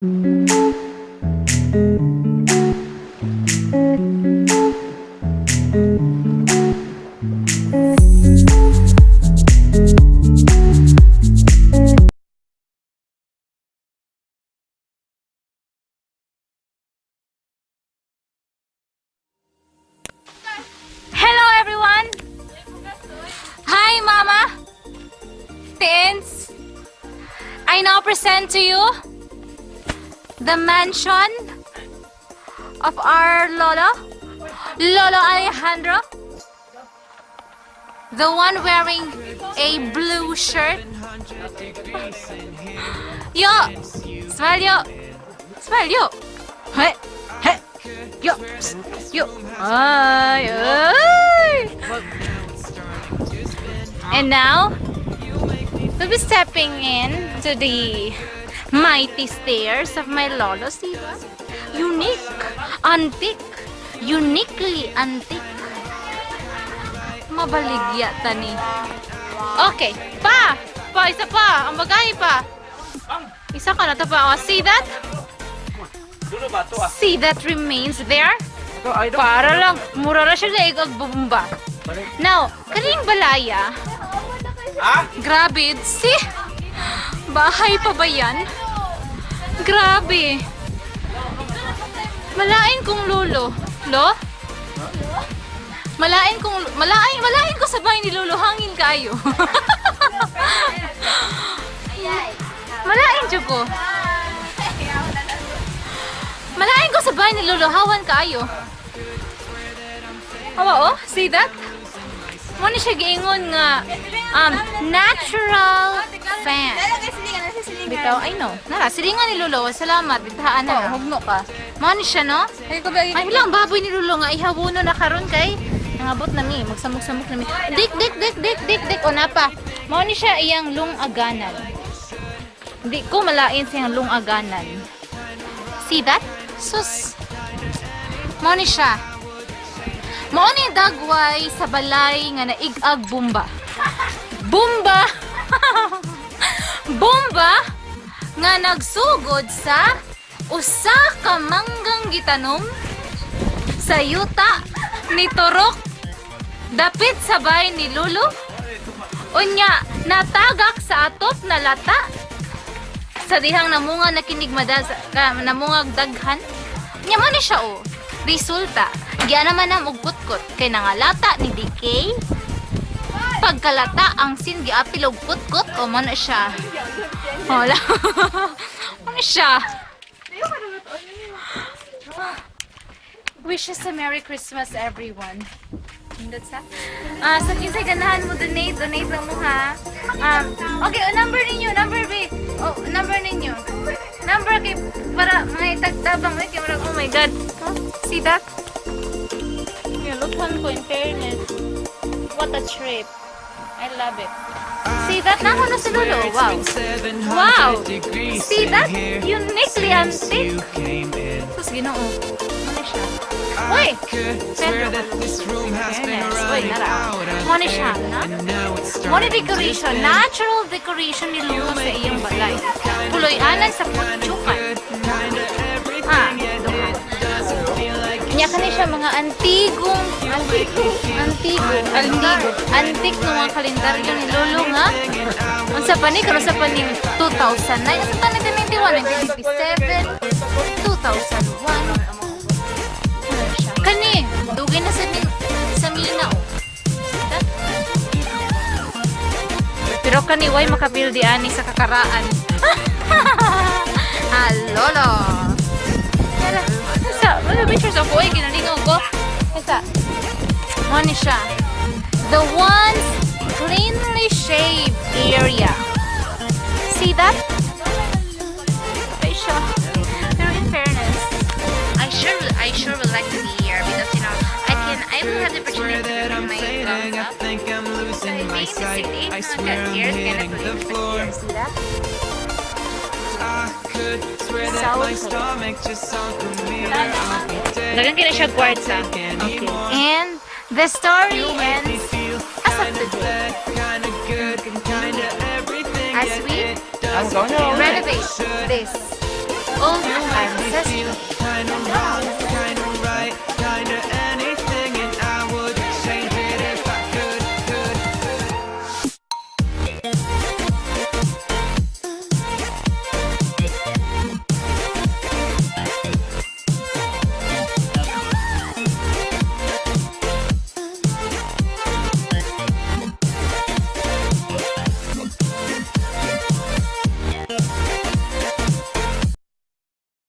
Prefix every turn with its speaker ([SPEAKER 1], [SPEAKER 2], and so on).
[SPEAKER 1] Hello, everyone! Hi, Mama! Tins! I now present to you the mansion of our Lolo, Lolo Alejandro. The one wearing a blue shirt. Yo! Smile, yo! Smile, yo! Hey! Hey! Yo! Psst. Yo! Ay! Ay! And now, we'll be stepping in to the mighty stairs of my lolo, diba? Unique! Antique! Uniquely antique! Mabaligya tani. Okay. Pa! Pa, isa pa! Ang bagay pa! Isa ka na to pa. Oh, see that? See that remains there? Para lang, mura ra siya laig og bumba. Now, kaning balaya, grabe, see? Bahay pa ba yan? Grabe. Malain kong lolo. Lo? Malain ko sa bahay ni lolo, hangin kayo. Malain jud ko. Malain ko sa bahay ni lolo, hawan kaayo. Awa oh, see that? Mo ni siya giingon nga natural fan. Bitaw, I know. Nara, silingan ni Lolo. Salamat, bitahaan na.
[SPEAKER 2] Oh, hugno ka.
[SPEAKER 1] Mo ni siya, no?
[SPEAKER 2] Ay, ko ba
[SPEAKER 1] Ay, ilang baboy ni Lolo nga ihawuno na karon kay nangabot na mi, magsamok-samok na mi. Dik, dik, dik, dik, dik, dik, o napa. Mao ni siya iyang lungaganan. Di ko malain siyang lungaganan. See that? Sus. Mao ni siya. Mao ni dagway sa balay nga naig-ag bumba. Bumba! Bumba nga nagsugod sa usa ka manggang gitanom sa yuta ni Turok dapit sa bay ni Lolo. Unya natagak sa atop na lata sa dihang namunga na kinig namungag daghan. Nya mo ni siya oh. Resulta, giya naman nam og kutkot kay nangalata ni decay. Pagkalata ang sin giapil og kutkot o mo na siya. Wala. Ano siya? Wishes a Merry Christmas, everyone. That's that. Ah, sa kinsay ganahan mo donate, donate lang mo ha. Okay, oh, number ninyo, number B. Oh, number ninyo. Number kay para mga itagtabang ay kay murag, oh my God. Huh? See that? Yeah, look ko in fairness. What a trip. I love it. See that? Nako na si Lolo. Wow. Wow! See that? Uniquely antique. Sus, Ginoo. Ano siya? Uy! Pedro. Fairness. Uy, nara. Mo ni siya, na? Mo ni decoration. Natural decoration ni Lolo sa iyang balay. Puloy-anan sa putsukan. Ah, duha. Nya kani siya mga antigong, antigong, antigong, antigo, antik ng mga kalendaryo ni Lolo nga. Unsa pa ni karon sa pa ni 2009, unsa pa 1991, 1997, 2001. Ano siya? Kani, dugay na sa mina oh. That? Pero kani way makapildi ani sa kakaraan. Ah, Lolo. Tara, sa, wala pictures ako eh, ginalingaw ko. Isa, mo ni siya. The one's cleanly shaved area. See that? Okay siya. Pero in fairness, I sure would like to be here because I will have the opportunity to bring my thumbs up.
[SPEAKER 3] Think I'm
[SPEAKER 1] So
[SPEAKER 3] losing
[SPEAKER 1] being
[SPEAKER 3] my
[SPEAKER 1] in the
[SPEAKER 3] sight.
[SPEAKER 1] city,
[SPEAKER 3] I
[SPEAKER 1] got
[SPEAKER 3] swear I'm
[SPEAKER 1] here,
[SPEAKER 3] hitting
[SPEAKER 1] gonna
[SPEAKER 3] the floor.
[SPEAKER 1] See that?
[SPEAKER 3] I could swear that
[SPEAKER 1] So
[SPEAKER 3] my
[SPEAKER 1] cool.
[SPEAKER 3] stomach just sunk a meter. I'll be dead
[SPEAKER 1] Dagan kina siya kwarta.
[SPEAKER 3] anymore.
[SPEAKER 1] And the story
[SPEAKER 3] You make me
[SPEAKER 1] ends
[SPEAKER 3] feel
[SPEAKER 1] as of
[SPEAKER 3] kinda
[SPEAKER 1] today.
[SPEAKER 3] bad, kinda good, kinda everything.
[SPEAKER 1] As
[SPEAKER 3] Yet
[SPEAKER 1] we
[SPEAKER 3] it doesn't feel like it
[SPEAKER 1] renovate
[SPEAKER 3] should.
[SPEAKER 1] this. Old
[SPEAKER 3] You make me
[SPEAKER 1] ancestor.
[SPEAKER 3] feel